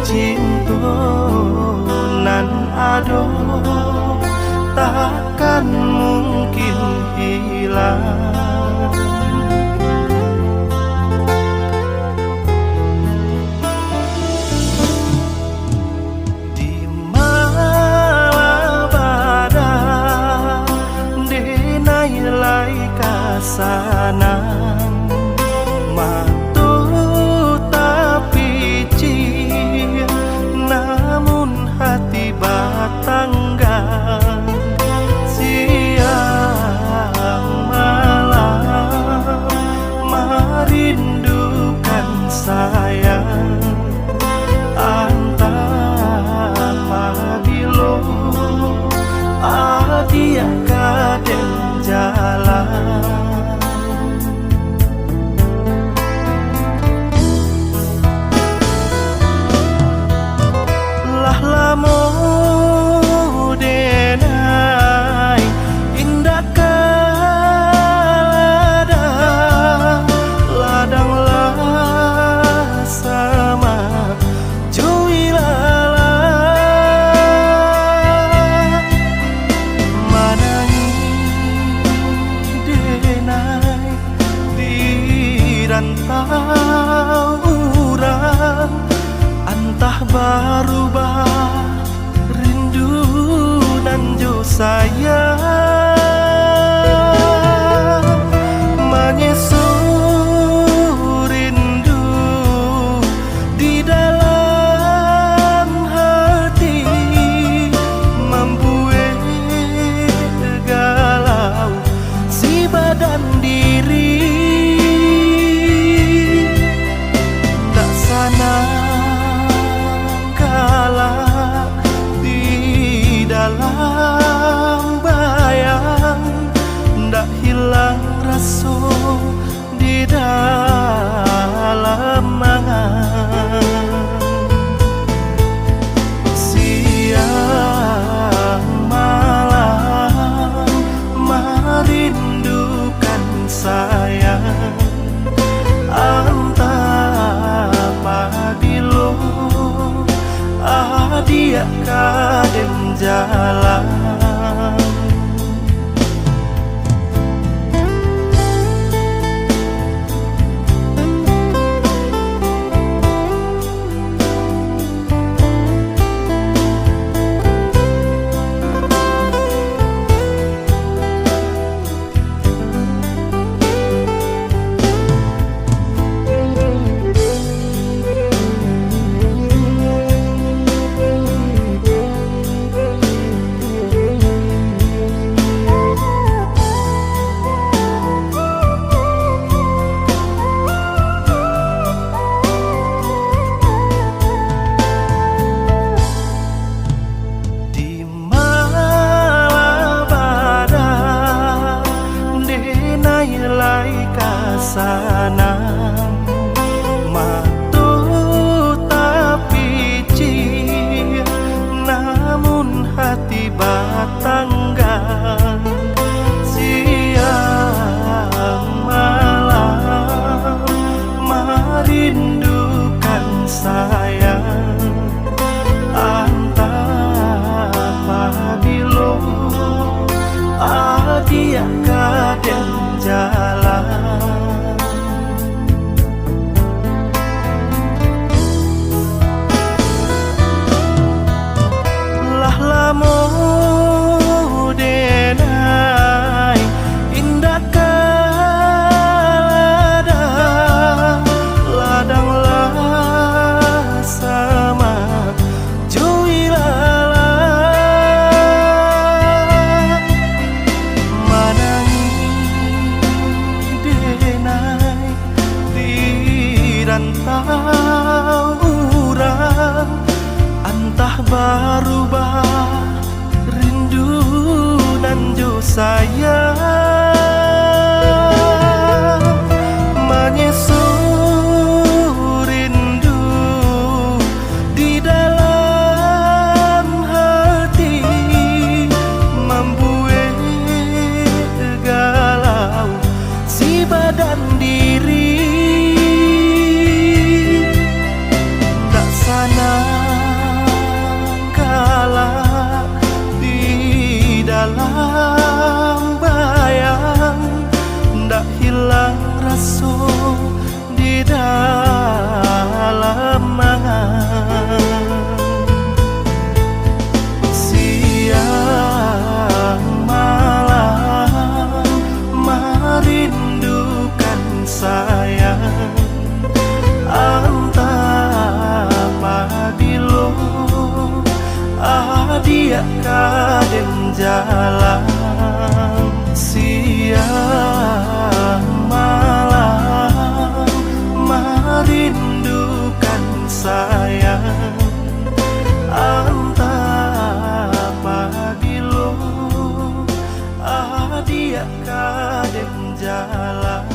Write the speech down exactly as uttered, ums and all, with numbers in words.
Cinto nan ado takkan mungkin hilang. Di malam bada, denai lai ka sanang. Mato tapicik, namun hati batanggang. Siang malam marindukan sayang. Antah pabilo adiak ka den jalan. Lah lamo denai indak ka ladang, ladang lah sama jo ilalang. Manangih denai di rantau urang, antah barubah rindu nan jo sayang. Manyeso rindu di dalam hati, mambuek galau si badan diri. Ndak sanang galak di dalam bayang, ndak hilang raso di dalam angan. Siang malam marindukan sayang, antah pabilo adiak ka den jalan. Di malam bada, denai lai ka sanang. Mato tapicik, namun hati batanggang. Siang malam marindukan sayang, antah pabilo adiak ka den jalan. Lah lamo denai indak ka ladang, ladang lah sama jo ilalang. Manangih denai di rantau urang, antah barubah rindu nan jo sayang. Manyeso rindu di dalam hati, mambuek galau si badan diri. Lambayang, ndak hilang raso di dalam angan. Siang malam marindukan sayang. Antah pabilo adiak ka den jalan. Siang malam marindukan sayang. Antah pabilo adiak ka den jalan.